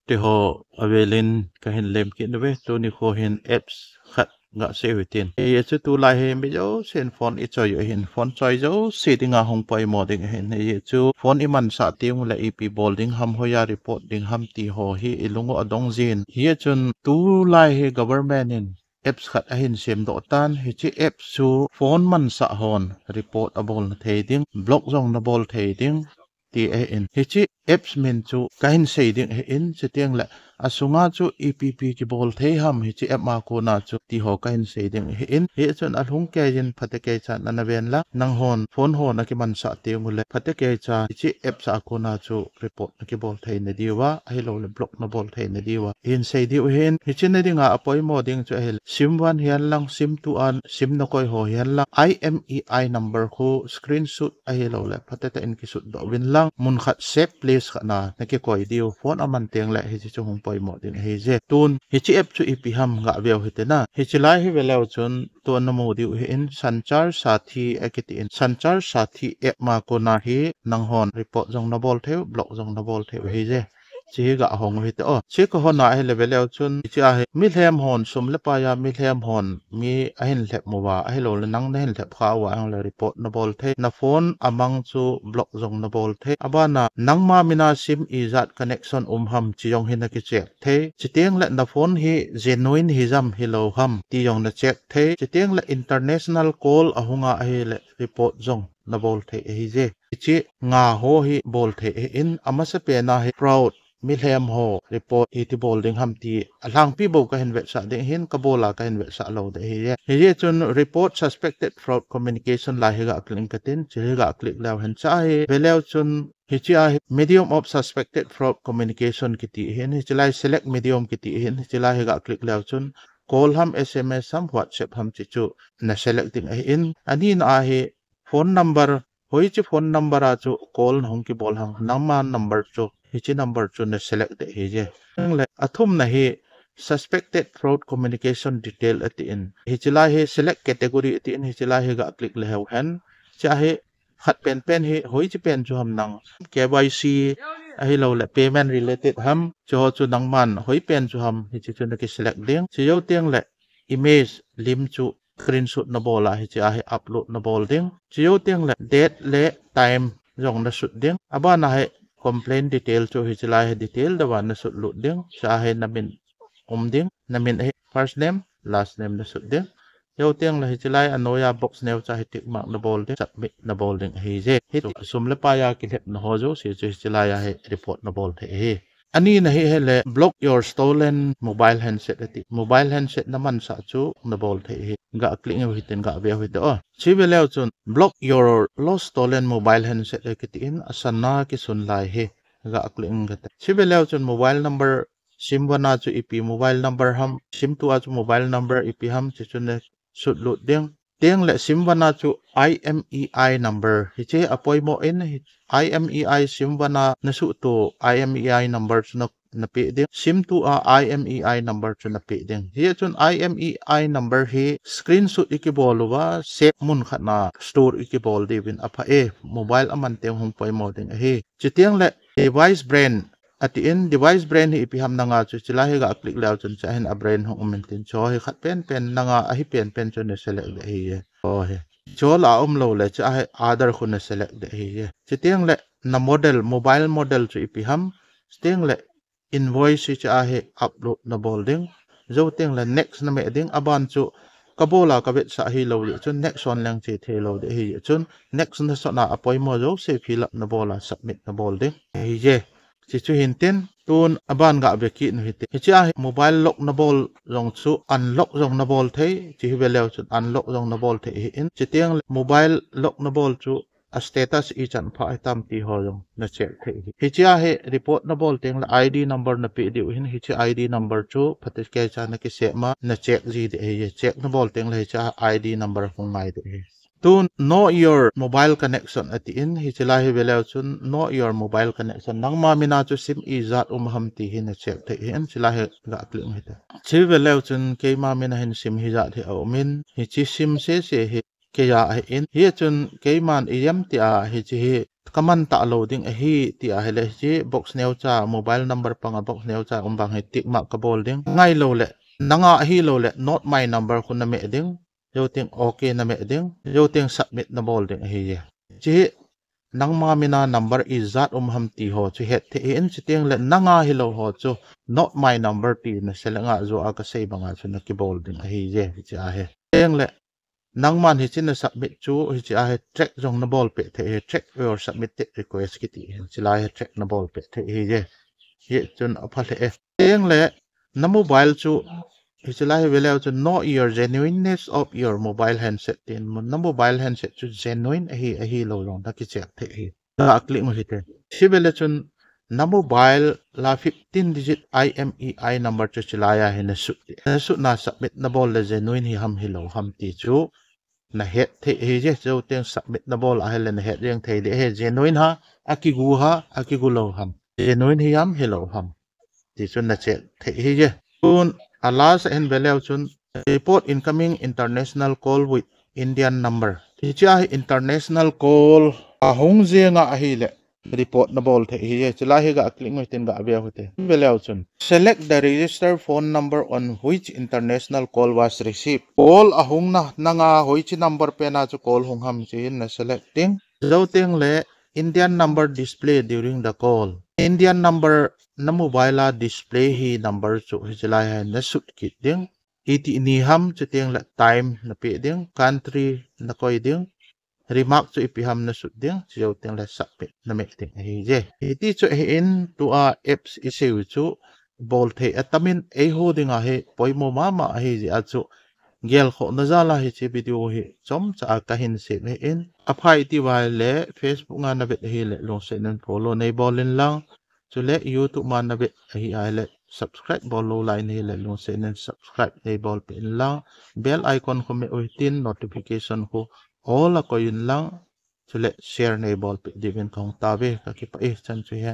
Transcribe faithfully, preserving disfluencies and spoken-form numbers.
Tiho avelin kahin lem kit uve, tuni kho hin apps khat gasei u hitin. Hiche tulai hi mi jousen phone ichoi u ahin, phone choi jouse dinga hung poimo ding ahin. Hichu phone imansah teng uleh ipi bol ding ham, hoiya report ding ham tiho hi ilung u adong jin. Hichun tulai hi government in apps khat ahin semdoh tan, hiche apps chu phone mansah hon report abolna thei ding, block jong nabol thei ding ti ahin. Hiche apps min chu kahin sei ding ahin, chuteng le asunga chu ipi ipi kibol thei ham hiche app a kona chu tiho kahin sei ding ahin. Hichun alhung keiyin phatecha nana ven lang, nanghon phone ho nakimansah teng uleh phatecha hiche apps a kona chu report nakibol thei nadiuva, ahilouleh block nabol thei nadiuva hin sei diu ahin. Hiche na dinga apoimo ding chu ahile, sim van hihen lang, sim two a sim nakoi ho hihen lang, I M E I number khu screenshot ahilouleh phatecha in kisutdoh uvin lang, mun khat safe place khat na nakikoi diu, phone aman teng leh hiche chu hung poimo ding ahije. Tun hiche app chu ipi ham gaveu hitin. Hiche lai hi veleu chun tun namu diu ahin, Sanchar Sathi akitin, Sanchar Sathi app a kona hi nanghon report jong nabol thei u, block jong nabol thei u ahije. Hiche hi gahong u hite o. Hiche kahon a ahile veleu chun, hiche a hi milhem hon, sum le paiya milhem hon mi ahin lhep uva, ahilouleh nang nahin lhep kha uva, ahilouleh report nabol thei, na phone amang chu block jong nabol thei. Abana nangma mina sim ijat connection um ham ti jong hi nakicheck thei. Chuteng le na phone hi genuine hijam hilou ham ti jong nacheck thei. Chuteng le international call ahunga ahile report jong nabol thei ahije. Hiche nga ho hi bol thei ahin, amasapen a hi fraud, milhem ho report iti bol ding ham ti alhangpi bou kahin vetsah ding ahin, kabol a kahin vetsah lou ding ahije. Hichun report suspected fraud communication lai hi gaclick inge katin, hiche hi gaclick leu hen, hiche a hi veleu chun hiche a hi medium of suspected fraud communication kiti ahin, hiche lai select medium kiti ahin, hiche lai hi gaclick leu chun call ham, S M S ham, WhatsApp ham ti chu naselect ding ahin, anina a hi phone number, hoiche phone number a chu call nahung kibol ham, nangma number chu, hiche number chu naselect ding ahije. Chuteng le athumna hi suspected fraud communication detail atin, hiche lai hi select category atin, hiche lai hi gaclick leu hen, hiche a hi khat penpen hi hoiche pen chu ham nang, K Y C ahilouleh payment related ham, hicheho chu nangman hoipen chu ham, hiche chu nakiselect ding. Chujou teng le image, lim chu screenshot nabol a hiche a hi upload nabol ding. Chujou teng le date le time jong nasut ding. Abana hi complaint detail chu hiche lai hi detail deuva nasut lut ding. Hiche a hi namin um ding, namin ahi first name, last name nasut ding. Chujou teng le hiche lai anoiya box neocha hi tick mark nabol ding, submit nabol ding ahije. Hiche sum le paiya kilhepna ho jouse chu hiche laiya hi report nabol thei ahi. Anina hi ahile block your stolen mobile handset ati. Mobile handset namansah chu nabol thei ahi. Gaclick u hitin, gaveu hite o. Hiche veleu chun block your lost stolen mobile handset akitin, asana kisun lai hi gaclick inge kati. Hiche veleu chun mobile number, sim one a chu ipi mobile number ham, sim two a chu mobile number ipi ham, hiche chu nasut lut ding. Chuteng le sim one a chu I M E I number, hiche apoimo in, I M E I sim one a nasuhto I M E I number chu na, napeh ding. Sim two a I M E I number chu napeh ding. Hichun I M E I number hi screenshot ikibol uva, save mun khat na store ikibol diuvin apha e. Mobile aman teng hung poimo ding ahi. Chuteng le device brand atin, device brand hi ipi ham nanga chu hiche lai hi gaclick leu chun hiche a hin a brand hung um intin, hicheho hi khat penpen nanga ahi penpen chu naselect ding ahije. Hicheho lah a umlou le hiche a hi other khu naselect ding ahije. Chuteng le na model, mobile model chu ipi ham, chuteng le invoice hiche a hi upload nabol ding. Jou teng le next nameh ding, aban chu kabol a kavetsah hilou jeh chun next hon leng che theilou ding ahijeh chun next nasot a apoimo jouse fill up nabol a submit nabol ding ahije. Hiche chu hintin, tun aban gave kit u hite. Hiche a hi mobile lock nabol jong chu unlock jong nabol thei, hiche hi veleu chun unlock jong nabol thei ahin. Chuteng le mobile lock nabol chu a status ichan phah hitam tiho jong nacheck thei ahi. Hiche a hi report nabol teng le I D number napeh diu ahin, hiche I D number chu phatecha nakisem a nacheck ji ding ahi. Check nabol teng le hiche a I D number hung ngai ding ahi. Tun know your mobile connection atin, hiche lai hi veleu chun know your mobile connection, nangma mina chu sim ijat um ham ti hi nacheck thei ahin, hiche lai hi gaclick u hite. Hiche veleu chun keima mina hin sim hijat hi aumin, hiche sim sese hi keiya ahin, hichun keiman ijemtia hiche hi kaman talou ding ahi ti ahile hiche box neocha, mobile number panga box neocha um bang hi tick mark kabol ding. Ngai lou le, nanga ahilou le, not my number khu nameh ding. Jou teng OK nameh ding. Jou teng submit nabol ding ahi e. Hiche hi nangma mina number ijat um ham ti ho chu het thei ahin, chuteng le nanga hilou ho chu not my number ti naselect nga, jou a kasei banga chu nakibol ding ahi e, hiche ahi. Chuteng le nangman hiche nasubmit chu hiche ahi, track jong nabol peh thei ahi, track your submitted request kiti ahin, hiche lai hi track nabol peh thei ahi e. Hichun apha lheh e. Chuteng le na mobile chu hiche lai hi veleu chun know your genuineness of your mobile handset tin, na mobile handset chu genuine ahi, ahilou jong nakicheck thei ahi. Ga click u hite. Hiche vele chun na mobile la fifteen digit I M E I number chu hiche lai a hi nasut ding. Nasut na submit nabol le genuine hi ham hilou ham ti chu nahet thei ahi e. Jou teng submit nabol ahile nahet jeng thei ding ahi, genuine ham, akigu ham, akigu lou ham, genuine hi ham hilou ham ti chu nacheck thei ahi e. Tun a last a hin veleu chun report incoming international call with Indian number. Hiche hi international call ahung jenga ahile report nabol thei ahi e. Hiche lai hi ga click u hitin ga ve u hite. Veleu chun select the registered phone number on which international call was received. Call ahung na, nanga hoiche number pena chu call hung ham hiche hi naselect ding. Jou teng le Indian number display during the call. Indian number na mobile a display hi number chu hiche lai hi nasut kit ding. Iti ni ham, chuteng le time napeh ding, country nakoi ding, remark chu ipi ham nasut ding, chujou teng le submit nameh ding ahi e. Hiti chu ahin, tua apps isei u chu bol thei atamin, eiho dinga hi poimo mama ahi jeh a chu gelkhohna jal a hiche video hi chomcha a kahin sem ahin. Aphai ti uva le Facebook a navet ahile lungset in follow neibol in lang. Chule YouTube ma navet ahi ahile subscribe bol lou lai nahile lungset in subscribe neibol peh in lang. Bell icon khu meh u hitin notification khu all a koi in lang. Chule share neibol peh diuvin kahung tao ve, kakipah e, chan chu hi.